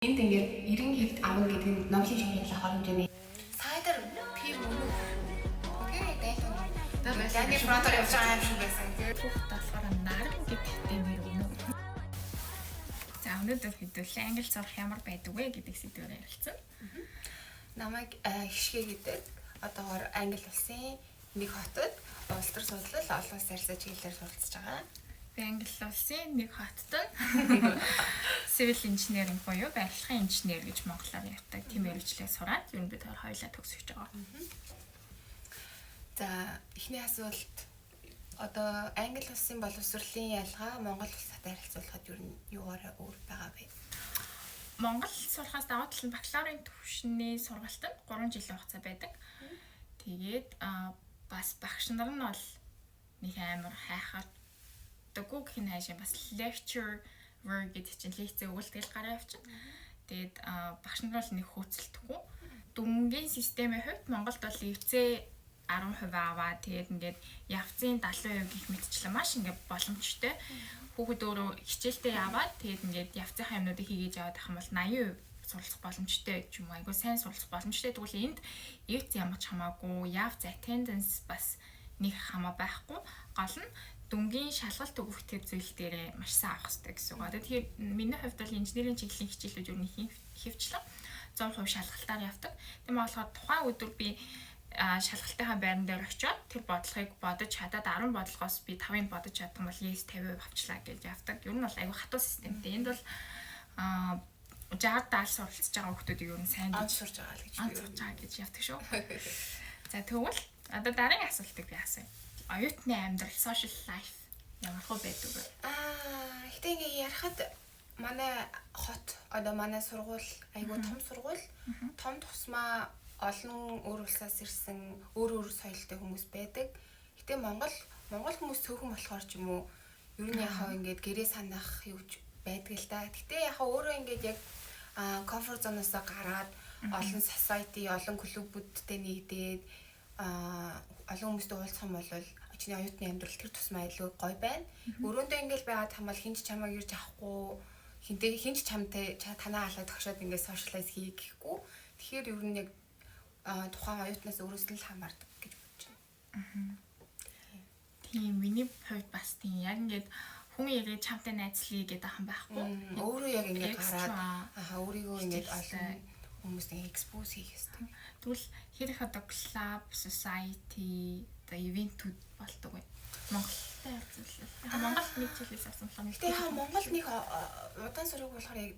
Энд ингээд 90 хэвд авна гэдэг нь Нобелийн шагналыг авах хэмжээний Cider пив үнэ. Тэгэхээр яг дайны дайны фронтоор явж байгаа юм шиг байсан. Хүүхдээ болохоор наран гэдэгтэй нэр өгнө. За, өнөөдөр хэдүүлээ англи сурах ямар байдаг вэ гэдэг сэдвээр ярилцсан. Намайг Хишгэ гэдэг. Одоогоор Англи улсын нэг хотод улс төр судлал, олон улсын харилцаа чиглэлээр суралцж байгаа. Би Англи улсын нэг хотод civil engineering буюу барилгын инженер гэж монголоор ярьдаг. Тийм мэргэжлээр сураад ер нь бид хоёр хоёулаа төгсөж байгаа. За, эхний асуулт: одоо Англи улсын боловсролын ялгаа Монгол улстай харьцуулахад ер нь юугаараа өөр байгаа вэ? Монгол сурахаас давуу тал нь бакалаврын түвшний сургалт нь 3 жилийн хугацаа байдаг. Тэгээд бас багш нар нь бол нэг амар хайхардаггүй гэх нь хайшаа, бас lecture гэдэг чинь лекцээ өгөл, тэгэл гараа явчихна. Тэгээд багш нар бол нэг хөөцөлдөхгүй. Дүнгийн системийн хувьд Монголд бол ЭВЦ 10% аваа, тэгээд ингээд явцын 70% гэх мэтчлэн маш ингээд боломжтой. Хүүхэд өөрөө хичээлдээ яваад, тэгээд ингээд явцынхаа юмнуудыг хийгээд яваад байх юм бол 80% суралцах боломжтой ч юм уу, айгуу сайн суралцах боломжтой. Тэгвэл энд ЭВЦ ямар ч хамаагүй, явц attendance бас нэг хамаа байхгүй. Гол нь дүнгийн шалгалт өгөх тэр зүйл дээрээ маш сайн авах хэрэгтэй гэсэн үг. Одоо тэгэхээр миний хувьд бол инженерийн чиглэлийн хичээлүүд ер нь ихэвчлэн 100% шалгалтаар явдаг. Тийм болохоор тухайн өдөр би шалгалтынхаа байран дээр очиод тэр бодлогыг бодож чадаад, 10 бодлогоос би 5-ыг бодож чадах юм бол yes, 50% авчлаа гэж явдаг. Ер нь бол айгүй хатуу системтэй. Энд бол 60 70 суралцж байгаа хүмүүсийг ер нь сайн гэж сурж байгаа л гэж би сурж байгаа гэж явдаг шүү. За, тэгвэл одоо дараагийн асуултыг би асууя. Оюутны амьдрал, social life ямар хөө байдаг вэ? Гэхдээ ингээ ярихад манай хот, одоо манай сургууль айгүй том сургууль, том тусмаа олон өөр улсаас ирсэн, өөр өөр соёлтой хүмүүс байдаг. Гэтэ Монгол хүмүүс цөөхөн болохоор ч юм уу, ер нь яхаа ингээд гэрээ санах юуч байдаг л та. Гэтэ яхаа өөрөө ингээд яг comfort zone-оос гараад олон society, олон клубүүдтэй нэгдээд олон хүмүүстэй уулзах юм бол чиний оюутны амьдрал тэр тусмаа илүү гоё байна. Өрөөндөө ингээл байгаад хамаал хэн ч чамайг ирж авахгүй, хинтэй хэн ч чамтай танаа халаа тогшоод ингээд socialize хий гэхгүй. Тэгэхээр ер нь яг тухайн оюутнаас өөрөөс нь л хамаардаг гэж бодож байна. Тийм, миний хувьд бас тийм, яг ингээд хүн ирээд чамтай найзлая гэдэг юм байхгүй. Өөрөө яг ингээд гараад өөрийгөө ингээд олон хүмүүст ингээд expose хийх ёстой. Тэгвэл хэр их одоо club, society, одоо event үүд болдог вэ? Монголтой харьцуулбал. Яг Монголд нэг жилээс авсан болохоор. Гэтэ яа, Монголд нэг удаан сураг болохоор яг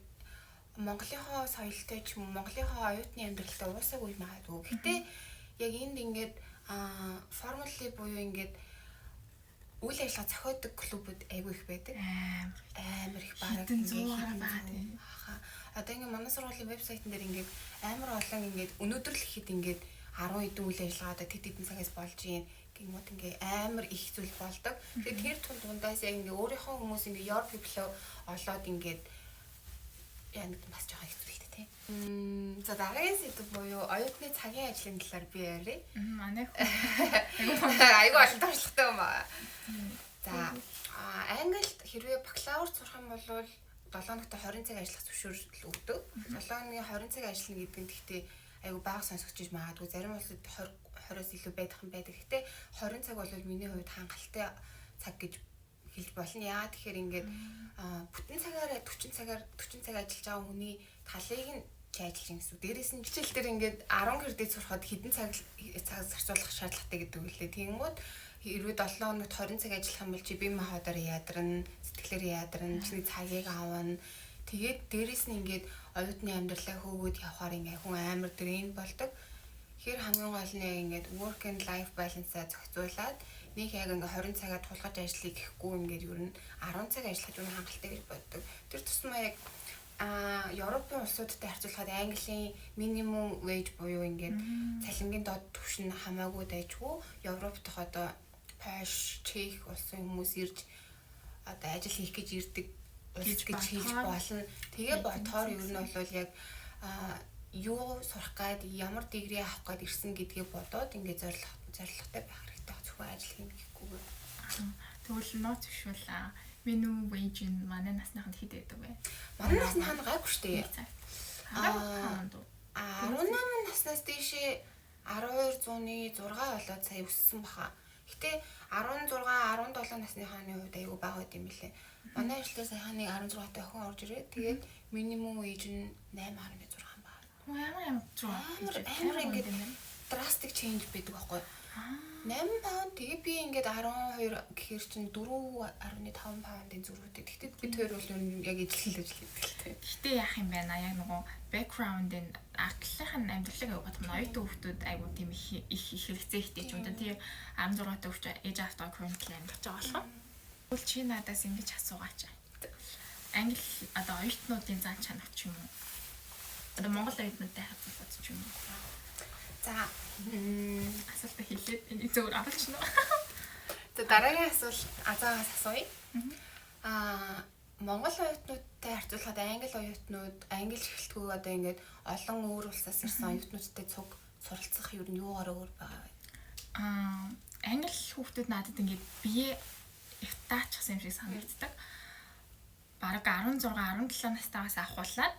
Монголынхоо соёлтой ч юм уу, Монголынхоо оюутны амьдралтай уусаагүй магадгүй. Гэтэ яг энд ингээд formally буюу ингээд үйл ажиллагаа зохиодог клубуд айгүй их байдаг. Амар амар их, бараг ингээд 100 гаруй тийм. Аха. Одоо ингээд манай сургуулийн вебсайтн дээр ингээд амар олон, ингээд өнөөдөр л ихэд ингээд 10 хэдэн үйл ажиллагаа одоо тэд хэдэн цагаас болж гин гингүүд ингээ амар их зүйл болдог. Тэгээд тэр тун дундаас яг ингээ өөрийнхөө хүмүүс, ингээ your people олоод ингээд яа нэг бас жоохон хэцүү л дээ, тий. За, дараагийн сэдэв буюу оюутны цагийн ажлын талаар би ярив. Манай айгүй олон туршлагатай юм аа. За, Англид хэрвээ бакалавр сурах юм бол 7 хоногт 20 цаг ажиллах зөвшөөрөл өгдөг. 7 хоногийн 20 цаг ажиллана гэдэг нь гэхдээ айгүй бага сонсогч магадгүй. Зарим улсад 20 20-оос илүү байх юм байдаг. Гэхдээ 20 цаг бол миний хувьд хангалттай цаг гэж хэлж болно. Яа тэгэхээр ингээд бүтэн цагаараа 40 цагаар 40 цаг ажиллаж байгаа хүний талыг нь чи ажиллаж байгаа гэсэн үг. Дээрээс нь хичээл дээр ингээд 10 кредит сурахад хэдэн цаг цаг зарцуулах шаардлагатай гэдэг үлээ. Тэгэнгүүт хэрвээ 7 хоногт 20 цаг ажиллах юм бол чи бие махбодоор ядарна, сэтгэлээр ядарна, чиний цагийг авна. Тэгээд дээрээс нь ингээд оюутны амьдралаа хөөгөөд явхаар ингээд хүн амар drain болдог. Тэгэхээр хамгийн гол нь яг ингээд work and life balance-а зохицуулаад, нэг яг ингээ 20 цагаа тулгаж ажиллая гэхгүй, ингээд ер нь 10 цаг ажиллах юм хангалттай гэж боддог. Тэр тусмаа яг Европын улсуудтай харьцуулахад Английн minimum wage буюу ингээд цалингийн доод түвшин хамаагүй дайжгүй. Европ дахь одоо Польш, Чех улсын хүмүүс ирж одоо ажил хийх гэж ирдэг улс гэж хэлж болно. Тэгээ бодохоор ер нь бол яг юу сурах гад, ямар degree авах гад ирсэн гэдгээ бодоод ингээд зорилготой байх хэрэгтэй. Зөвхөн ажил хийнэ гэхгүй. Тэгвэл нууц бишвэл minimum wage нь манай насныханд хэд байдаг вэ? Манай насныханд гайгүй шүү дээ. Паунд уу? 18 наснаас дээшээ 12.6 болоод сая өссөн баха. Гэтэ 16, 17 насныхааны хувьд айгүй бага байд юм билээ. Манай ажлаа саяханыг 16 та охин орж ирээд тэгээд минимум wage нь 8.6 байна. Ямар амар ингээд drastic change байдаг байхгүй. 8 паунд тэгээ би ингээд 12 гэхэр чинь 4.5 паундын зөрүүтэй. Гэхдээ бид хоёр бол яг ижил л ажил хийдэг л дээ. Гэтэ яах юм бэ на яг нөгөө background-ын артлынх нь амьдралыг аяг бодох нь оюутан хүүхдүүд айгуу тийм их их хэрэгцээ ихтэй ч юм да. Тэгээ 16 та хүүхд ээж аавтайгаа currently амьдарч байгаа болохоор. Тэгвэл чи надаас ингэж асуугаач. Англи одоо оюутнуудын зан чанар ч юм уу? Одоо Монгол оюутнуудтай харьцуулаад ч юм уу? За асуултаа хэлээд энийг зөвөр оруулчихна. За дараагийн асуулт Азаагаас асууя. Монгол оюутнуудтай харьцуулахад англи оюутнууд англи хэлтгүү одоо ингээд олон өөр улсаас ирсэн оюутнуудтай цуг суралцах юу нь юугаар өөр байгаа вэ? Англи хүүхдүүд надад ингээд бие их таачихсан юм шиг санагддаг. Бараг 16, 17 настайгаас авахуулаад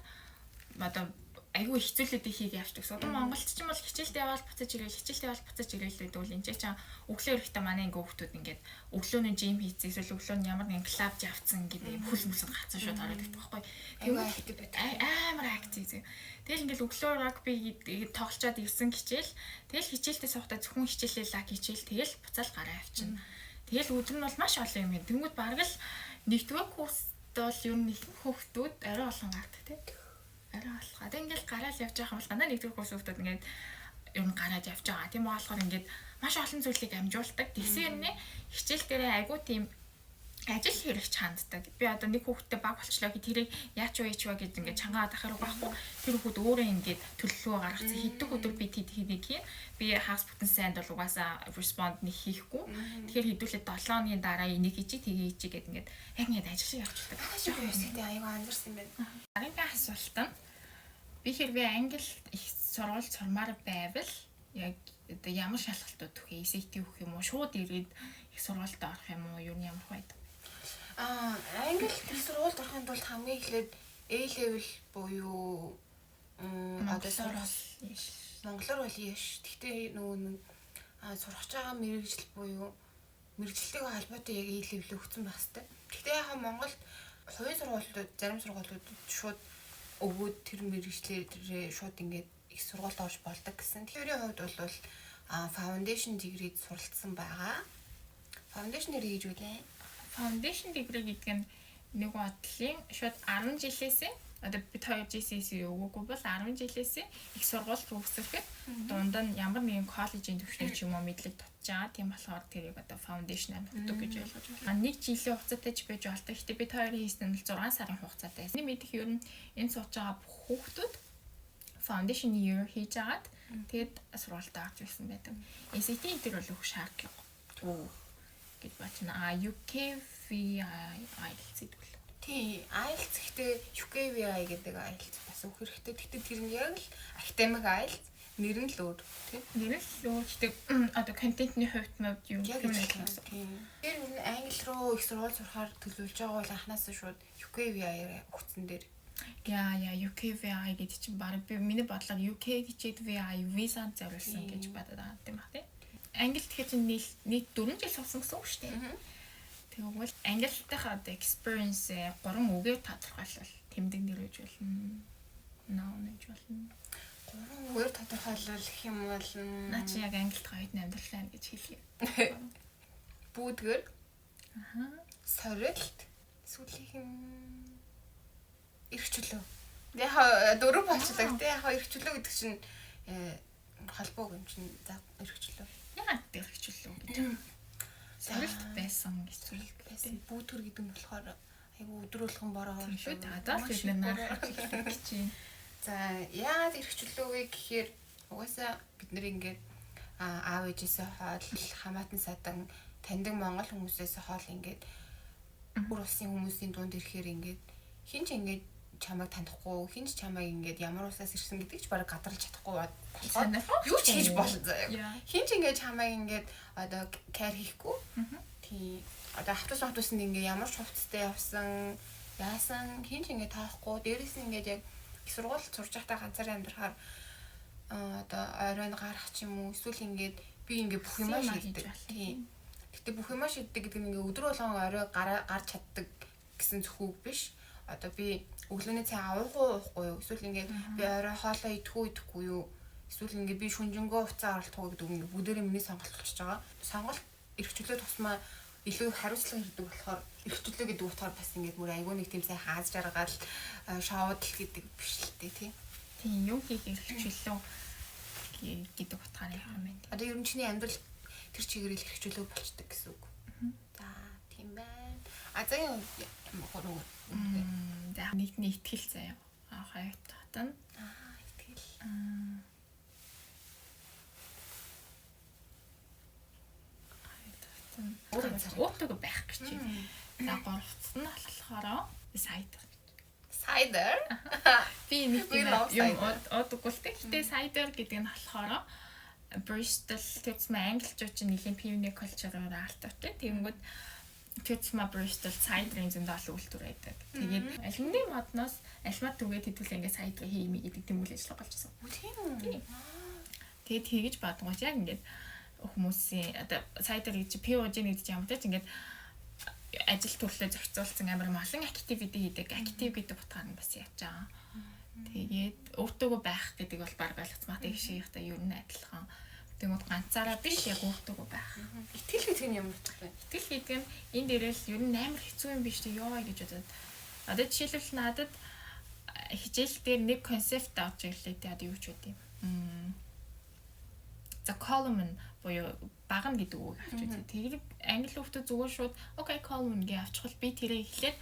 одоо айгүй их зүйлүүдийг хийгээ явчихдаг. Одоо Монголд ч юм бол хичээлдээ яваал буцаж ирээл, хичээлдээ яваал буцаж ирээл гэдэг бол энэ ч өглөө ирэхдээ манай ингээ хүүхдүүд ингээд өглөө нь жим хийцээ эсвэл өглөө нь ямар нэгэн клуб явцсан гэдэг хөл мөсөд гацсан шууд ороод ирдэг байхгүй. Тэгвэл амар актив зэ. Тэгэл ингээл өглөө рагби тоглолцоод ирсэн хичээл, тэгэл хичээлдээ суухдаа зөвхөн хичээлээ лаг хичээл, тэгэл буцаал гараа явчихна. Тэгэл өдөр нь бол маш олон юм. Тэнгүүд бараг л нэгдүгээр курст бол ер нь ихэнх хүүхдүүд орой болгон гардаг тий. Арай болохоо. Тэг ингээл гараал явж байгаа юм бол дандаа нэгдүгээр курс хүүхдүүд ингээд ер нь гараад явж байгаа. Тийм болохоор ингээд маш олон зүйлийг амжуулдаг. Тэгсэн юм нэ хичээл дээрээ айгүй тийм ажил хэрэгч ханддаг. Би одоо нэг хүүхэдтэй баг болчлоо гэх тэрийг яач вэ яач вэ гэж ингээд чангаад ахаар байхгүй. Тэр хүүхэд өөрөө ингээд төлөвлөгөө гаргацсан. Хэдэн өдөр би тэд хэнийг хийн. Би хагас бүтэн сайнд бол угаасаа respond нэг хийхгүй. Тэгэхээр хэдүүлээ 7 хоногийн дараа энийг хийчих, тэгээ хийчих гэд ингээд яг ингээд ажил шиг явчихдаг. Маш их хэсэгтэй аюу анзарсан юм байна. Дараагийн асуулт нь би хэрвээ англи их сургууль сурмаар байвал яг одоо ямар шалгалтууд өгөх вэ? SAT өгөх юм уу? Шууд ирээд их сургуульд орох юм уу? Юу нь ямар байдаг? Англи их сургуульд орохын тулд хамгийн эхлээд A level буюу одоо монголоор бол яш. Гэхдээ нөгөө нэг сурах байгаа мэргэжил буюу мэргэжилтэйгээ холбоотой яг A level өгсөн байх хэвээр. Гэхдээ яг Монголд хувийн сургуулиуд зарим сургуулиуд шууд өгөөд тэр мэргэжлээрээ шууд ингээд их сургуульд орж болдог гэсэн. Тэрийн хувьд бол foundation degree-д суралцсан байгаа. Foundation degree гэж үлээ. Foundation degree гэдэг нь нэг бодлын шууд 10 жилээсээ одоо бид хоёр GCSE өгөөгүй бол 10 жилээсээ их сургууль төгсөхэд дунд нь ямар нэгэн коллежийн түвшний ч юм уу мэдлэг дутж байгаа. Тийм болохоор тэрийг одоо foundation-аар нөхдөг гэж ойлгож байна. Нэг жилийн хугацаатай ч байж болдог. Гэхдээ бид хоёрын хийсэн нь 6 сарын хугацаатай. Эний мэдэх ер нь энэ сууж байгаа бүх хүүхдүүд foundation year хийж агаад тэгээд сургуультай орж ирсэн байдаг. SAT энэ төр бол өгөх шаардлагагүй гэж бодно. А UKVI IELTS гэдэг л. Тий, IELTS гэхдээ UKVI гэдэг IELTS бас өгөх хэрэгтэй. Гэхдээ тэр нь яг л academic IELTS, нэр нь л өөр тий. Нэр нь л өөр. Гэхдээ одоо контентны хувьд мод юу юм гэсэн. Тэр нь англи руу их сургууль сурахаар төлөвлөж байгаа бол анханасаа шууд UKVI-аар өгсөн дээр. Яа, UKVI гэдэг чинь баг би миний бодлоор UK гэчээд VI визанд зориулсан гэж бодоод байгаа юм байна тий. Англи тэгэхээр чинь нийт 4 жил сурсан гэсэн үг шүү дээ. Тэгвэл англитайхаа одоо experience 3 үгээр тодорхойлвол тэмдэг нэр гэж болно. Noun гэж болно. 3 үгээр тодорхойлвол гэх юм бол наа чи яг англид оюутны амьдрал байна гэж хэлье. Бүүдгэр. Аха. Сорилт. Сүүлийнх нь эрх чөлөө. Яг дөрөв болчихлоо. Гэтэ яг эрх чөлөө гэдэг чинь холбоог юм чинь за эрх чөлөө. Яагаад эрх чөлөө гэж юм? Сорилт байсан гэж сорилт байсан. Бүүтгэр гэдэг нь болохоор айгу өдрөөлгөн бороо шүү дээ. Одоо л бид нар гэж чинь. За яагаад эрх чөлөө вэ гэхээр угаасаа бид нэр ингээд аав ээжээсээ хоол хамаатан садан таньдаг монгол хүмүүсээс хоол ингээд бүр улсын хүмүүсийн дунд ирэхээр ингээд хин ч ингээд чамайг танихгүй, хин ч чамайг ингээд ямар улсаас ирсэн гэдгийг ч бараг гадарлаж чадахгүй болохоор юу ч хийж болно заяа. Хин ч ингээд чамайг ингээд одоо care хийхгүй. Тийм. Одоо автобус автобусанд ингээд ямар ч хувцастай явсан, яасан хин ч ингээд таахгүй, дээрээс нь ингээд яг Их сургууль сурж байхдаа ганцаараа амьдрахаар одоо оройн гарах ч юм уу эсвэл ингээд би ингээд бүх юмаа шийддэг. Тийм. Гэтэ бүх юмаа шийддэг гэдэг нь ингээд өдөр болгон орой гарч чаддаг гэсэн зөвхөн үг биш. Одоо би өглөөний цай авах уу уухгүй юу? Эсвэл ингээд би орой хоолоо идэх үү идэхгүй юу? Эсвэл ингээд би шүнжэнгөө уцаа оролдох уу гэдэг ингээд бүгдээрээ миний сонголт болчихж байгаа. Сонголт эрх чөлөө тусмаа илүү хариуцлага хийдэг болохоор эрх чөлөө гэдэг утгаар бас ингээд мөр айгүй нэг тийм сайн хааз жаргал шоудал гэдэг биш л дээ тий. Тийм юм хийх эрх чөлөө гэдэг утгаар явах юм байна. Одоо ер нь чиний амьдрал тэр чигээр эрх чөлөө болчдөг гэсэн үг. За тийм байна. А за юм гурав. За нэгний итгэл заяа. А хоёр дахь нь итгэл. Өөртөө байх гэж байна. За гуравт нь болохоор cider. Cider? Би нэг тийм юм уудаггүй л дээ. Гэтэ cider гэдэг нь болохоор Bristol тэгсмэ англичууд чинь нэлийн пивны culture-оор алтаатай. Тэгэнгүүт тэгсмэ Bristol cider-ын зөндөө олон үйлдвэр байдаг. Тэгээд алюминий модноос алмаа түгээд хэдүүлээ ингээд cider хиймээ гэдэг тийм үйл ажиллагаа болж байсан. Тийм үү? Тэгээд тэгэж бодгооч яг ингээд хүмүүсийн одоо cider гэж пив ууж гэдэг чинь ямар ч ингээд ажил төрлөө зохицуулсан амар олон activity хийдэг. Active гэдэг утгаар нь бас яаж байгаа. Тэгээд өөртөөгөө байх гэдэг бол баг ойлгоцмаа тэг шиг ихтэй ер нь адилхан. Тэнгүүд ганцаараа биш яг өөртөөгөө байх. Итгэл гэдэг нь ямар утга вэ? Итгэл гэдэг нь энэ дээрэл ер нь амар хэцүү юм биш үү ёо гэж бодод. Одоо жишээлбэл надад хичээл дээр нэг концепт авч ирлээ те одоо юу ч үгүй юм. За column буюу багна гэдэг үг авч үзье. Тэгээд англи хүүхдүүд зүгээр шууд okay column гэж авчихвал би тэрийг эхлээд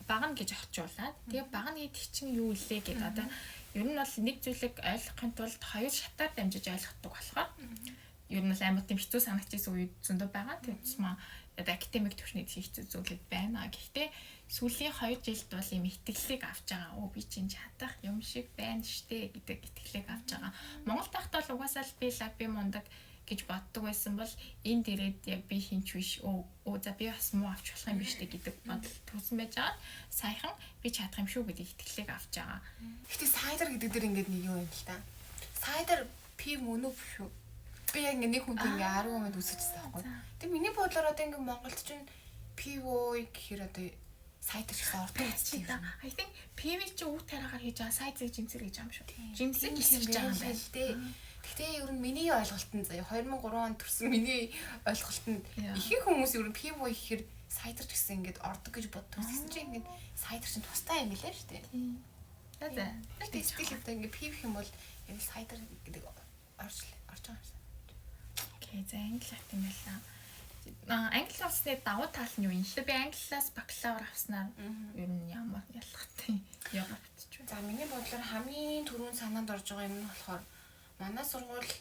багна гэж орчуулад. Тэгээ багна гэдэг чинь юу илээ гэдэг одоо ер нь бол нэг зүйлийг ойлгохын тулд хоёр шатаар дамжиж ойлгодог болохоор ер нь бол амар тийм хэцүү санагдчихсан үед зөндөө байгаа. Тэр тусмаа одоо академик түвшний хэцүү зүйлүүд байна. Гэхдээ сүүлийн 2 жилд бол ийм итгэлийг авч байгаа. Өө би чинь чадах юм шиг байна штэ гэдэг итгэлийг авч байгаа. Монгол тахт бол угаасаа л би лаг би мундаг гэж боддог байсан бол энэ дээрээд яг би хинч биш. Өө за би бас муу авч болох юм биш үү гэдэг бодол төрсэн байж байгаа. Саяхан би чадах юм шүү гэдэг итгэлийг авч байгаа. Гэтэ cider гэдэг дээр ингээд нэг юм юм л та. Cider пив мөн үү биш үү? Би яг ингээд нэг хүнтэй ингээд 10 минут үсгэжсэн байхгүй. Тэг миний бодлоор одоо ингээд Монголд чинь пив өө гэхээр одоо cider гэсэн ордог үстэй. I think пивийг чи үт тараагаар хийж байгаа cider жимсэр гэж юм шүү. Жимсэр гэж байгаа юм байна л дээ. Гэхдээ ер нь миний ойлголт нь заяа 2003 онд төрсэн миний ойлголт нь ихэнх хүмүүс ер нь пив уу гэхээр cider гэсэн ингээд ордог гэж боддог. Тэгсэн чинь ингээд cider чинь тустай юм билээ шүү дээ. За за. Тэгвэл сэтгэл хөдлөл ингээд пив гэх юм бол яг cider гэдэг орж байгаа юм шиг. Окей, за англи хат юм байлаа. Англи улсны давуу тал нь юу юм бэ? Би англиас бакалавр авснаар ер нь ямар ялгатай Европт ч. За миний бодлоор хамгийн түрүүнд санаанд орж байгаа юм нь болохоор манай сургууль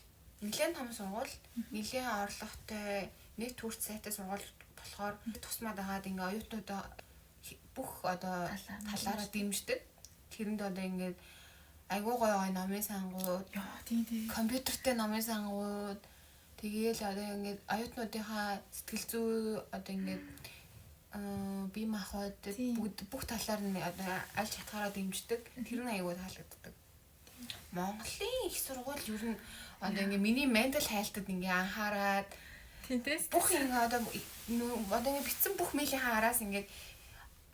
нэлээд том сургууль, нэлээд орлоготой, нэг төрт сайтай сургууль болохоор тусмаа дагаад ингээ оюутнуудаа бүх одоо талаараа дэмждэг. Тэрэнд одоо ингээд айгуу гоё гоё номын сангууд, тийм тийм. Компьютертэй номын сангууд, тэгээл одоо ингээд оюутнуудынхаа сэтгэл зүй одоо ингээд бие махбод бүгд бүх талаар нь одоо аль чадхаараа дэмждэг. Тэр нь айгуу таалагддаг. Монголын их сургууль ер нь одоо ингээ миний ментал хайлтад ингээ анхаарад тиймээс бүх ингээ одоо ингээ бичсэн бүх мэйлийнхаа араас ингээ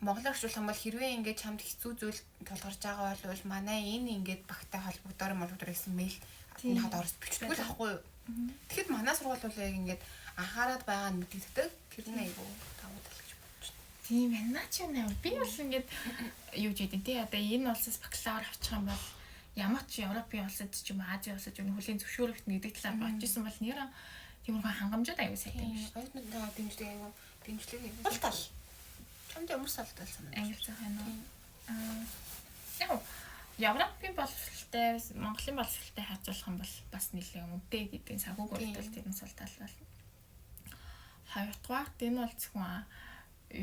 монголоор орчуулах юм бол хэрвээ ингээ чамд хэцүү зүйл тулгарч байгаа бол манай энэ ингээд багтай холбогдоор молбогдоор гэсэн мэйл энэ хад орос бичдэг л аахгүй юу. Тэгэхэд манай сургууль бол яг ингээд анхаарад байгаа нь мэдэгддэг. Тэр нь айгүй давуу тал гэж бодож байна. Тийм байна. Наа чи наа би бол ингээд юу ч гэдэг тий одоо энэ улсаас бакалавр авчих юм бол ямар ч Европын улсад ч юм Азийн улсад юу хүлийн зөвшөөрөгдөн гэдэг талаар бодож исэн бол нэр тиймэрхүү хангамжууд аюу сайтай юм шиг. Оюутнуудаа дэмждэг аюу дэмжлэг юм. Бол тал. Чамд ямар сал тал санагдаж байна? Англи цах байна уу? Яг Европын боловсролтой, Монголын боловсролтой харьцуулах юм бол бас нэлээд үнэтэй гэдэг санхүүг өртөл тэр нь сул тал болно. Хоёрдугаарт энэ бол зөвхөн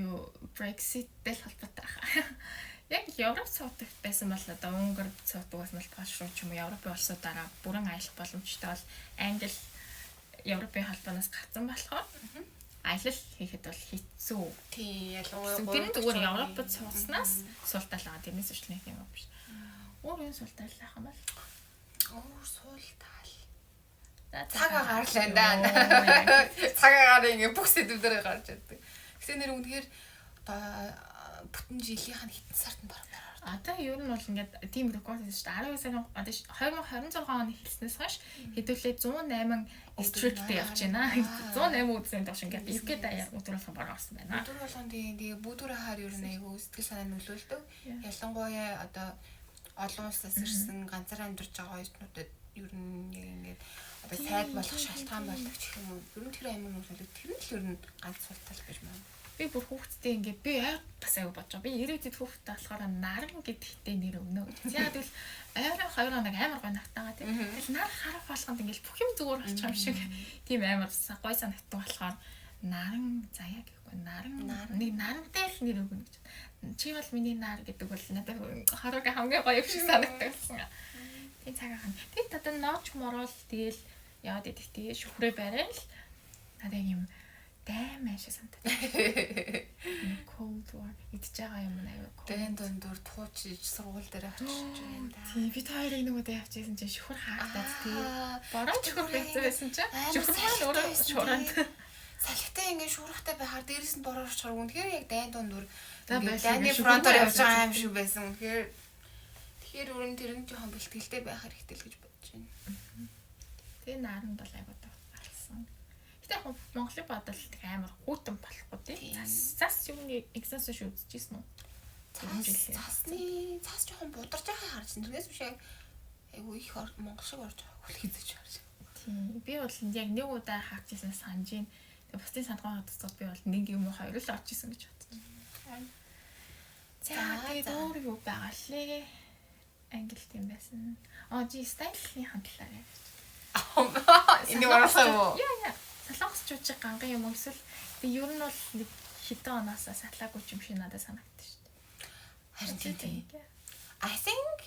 юу Brexit-тэй холбоотой байна. Яг Европ суудаг байсан бол одоо Унгар суудаг байсан бол Польш руу ч юм уу Европын улсуудаараа бүрэн аялах боломжтой бол Англи Европын холбооноос гарсан болохоор аялал хийхэд бол хэцүү. Тийм, ялангуяа тэр нь зүгээр Европод сууснаас сул тал байгаа. Тэрнээс ч нэг юм биш. Өөр юм сул тал ах юм бол. Өөр сул тал. За Цаг агаар л байна да. Цаг агаар ингээ бүх сэдвүүдээр гарч ирдэг. Тэгсэн нэр үнэхээр одоо бүтэн жилийнх нь хэдэн сард нь бараг бараг. Одоо ер нь бол ингээд тийм рекорд хийсэн шүү дээ. 12 сарын одоо 2026 оны эхэлснээс хойш хэдүүлээ 108 streak-тэй явж байна. 108 үзсэн доош ингээд UK даяар өдөр болгон бараг орсон байна. Өдөр болгон тийм тэгээ бүдүүр хаар ер нь айгүй сэтгэл санаа нөлөөлдөг. Ялангуяа одоо олон улсаас ирсэн ганцаар амьдарч байгаа оюутнуудад ер нь яг ингээд одоо сайд болох шалтгаан болдог ч юм уу. Ер нь тэр амар нөлөөлдөг. Тэр нь л ер нь ганц сул тал гэж байна. Би бүр хүүхдтэй ингээд би ойр бас аяг бодож байгаа. Би ирээдүйд хүүхдтэй болохоор наран гэдэгтэй нэр өгнө гэж. Яг тэгвэл ойрын 2 хоног амар гоё нартаагаа тийм. Тэгэл нар харах болгонд ингээд бүх юм зүгээр болчих юм шиг тийм амар гоё санагддаг болохоор наран заяа гэхгүй наран нэг нарантай л нэр өгнө гэж. Чи бол миний нар гэдэг бол надад хорог хамгийн гоё юм шиг санагддаг болсон. Тийм цаг ахна. Тэгэд одоо нооч морол тэгэл яваад идэх тэгээ шүхрээ барайл надад юм даймаа шиг санагдав. Cold War идэж байгаа юм аюу. Дэн дундуур туучиж сургууль дээр очиж байна да. Тийм би та хоёрыг нэг удаа явчихсан чинь шүхэр хаагдаад тий. Бороо шүхэр байсан байсан чинь шүхэр маань өөрөө шууранд. Салхитай ингээд шуурхтай байхаар дээрээс нь бороо орчихоор үнэхээр яг дайн дундуур дайны фронтоор явж байгаа юм шиг байсан. Үнэхээр тэгэхээр өрн тэр нь жоохон бэлтгэлтэй байх хэрэгтэй л гэж бодож байна. Тэгээ наранд бол айгуу гарсан. Гэтэ яг Монголын бодол тэг амар хүүтэн болохгүй тий. Цас юуны экзамс шиг үзчихсэн үү? Цасны цас жоохон бударч байгаа харж. Тэрнээс биш яг айгуу их Монгол шиг орж байгаа хүл хизэж харж. Тийм. Би бол яг нэг удаа харж ирсэн санаж байна. Тэгээ бусдын сандгаагаа төсөөд би бол нэг юм уу хоёр л орж исэн гэж бодож байна. За тэгээд өөр юу байгаа лээ? Англи тийм байсан. Аа жи стайлын талаар ярьж. Энийг оруулах юм уу? Яа яа. Солонгосчууд чи ганган юм уу эсвэл тэг ер нь бол нэг хэдэн оноос салаагүй юм шиг надад санагдсан шүү дээ. Харин тийм. I think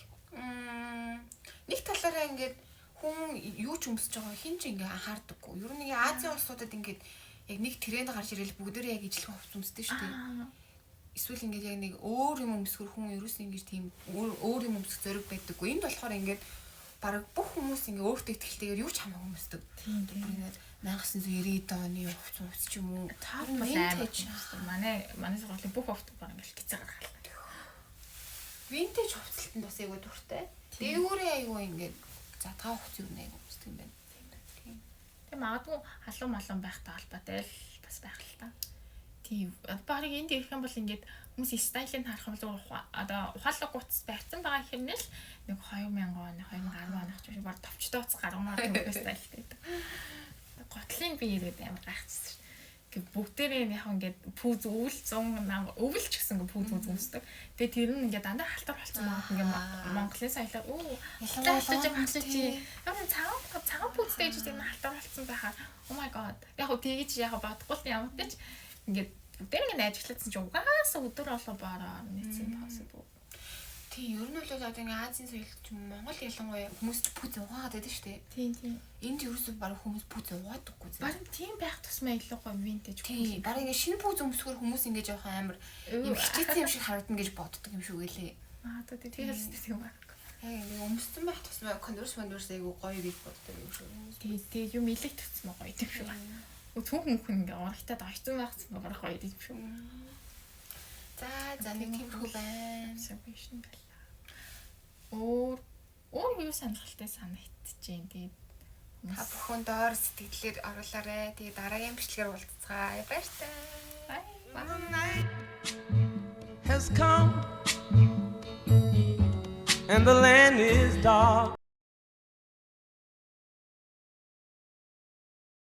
нэг талаараа ингээд хүн юу ч өмсөж байгаа хин ч ингээ анхаардаггүй. Ер нь ингээ Азийн улсуудад ингээд яг нэг тренд гарч ирэл бүгдээрээ яг ижлэх хувцас өмсдөг шүү дээ. Эсвэл ингээд яг нэг өөр юм өмсгөр хүн ерөөс ингэж тийм өөр юм өмсөх зориг байдаггүй. Энд болохоор ингээд бараг бүх хүмүүс ингээ өөртөө ихтэйгээр юу ч хамаагүй өмсдөг. Тийм тийм. Ингээд 1990 оны хувцас ч юм уу. Таар бол амар. Манай сургуулийн бүх хувцас баг ингээл гизээ гаргалаа. Винтэж хувцалтанд бас айгүй дуртай. Дээгүүрээ айгүй ингээд задгаа хувцас юу нэг өмсдөг юм байна. Тийм. Тэг магадгүй халуун малун байхтай холбоотой л бас байх л та. Тийм. Бараг энд ирэх юм бол ингээд хүмүүс стайлыг харах юм бол одоо ухаалаг утас барьсан байгаа хэрнээ л нэг 2000 он, 2010 оных ч юм шиг баг товчтой утас гаргамаар тийм стайлтай байдаг. Готлын би ирээд амар гайхчихсан шүү дээ. Ингээ бүгдээрээ яг ингээд пүүз өвөл 100 нам өвөл ч гэсэн ингээ пүүз үз өмсдөг. Тэгээ тэр нь ингээ дандаа халтар болсон байгаа. Ингээ Монголын соёлоор өө ялангуяа чи яг цагаан пүүзтэй гэж тэр халтар болсон байхаар oh my god. Яг хөө тэгэж яг бодохгүй л ямар ч ингээд бүгдээр ингээ ажиглагдсан чи угаасаа өдөр болго бороо нэгсэн possible. Тийм, ер нь бол одоо ингээ Азийн соёл ч юм Монгол ялангуяа хүмүүс ч пүүз угаагаад байдаг шүү дээ. Тийм тийм. Энд ерөөсөө бараг хүмүүс пүүз угаадаггүй зэ. Бараг тийм байх тусмаа илүү гоё винтэж. Тийм, бараг ингээ шинэ пүүз өмсгөр хүмүүс ингээ жоохон амар юм хичээсэн юм шиг харагдана гэж боддог юм шиг гэлээ. Аа тийм л тийм баг. Яг ингээ өмссөн байх тусмаа Converse айгу гоё гэж боддог юм шиг. Тийм, тийм юм илэг тусмаа гоё юм шиг байна. Түүхэн хүн ингээ урагтаад ойцсон байх тусмаа бараг гоё юм шиг. За нэг тиймэрхүү байна. Observation байлаа. Өөр юу сонирхолтой санагдчихээн. Тэгээд та бүхэн доор сэтгэлээр оруулаарай. Тэгээд дараагийн бичлэгээр уулзцгаая. Баяртай. Bye. Has come and the land is dark.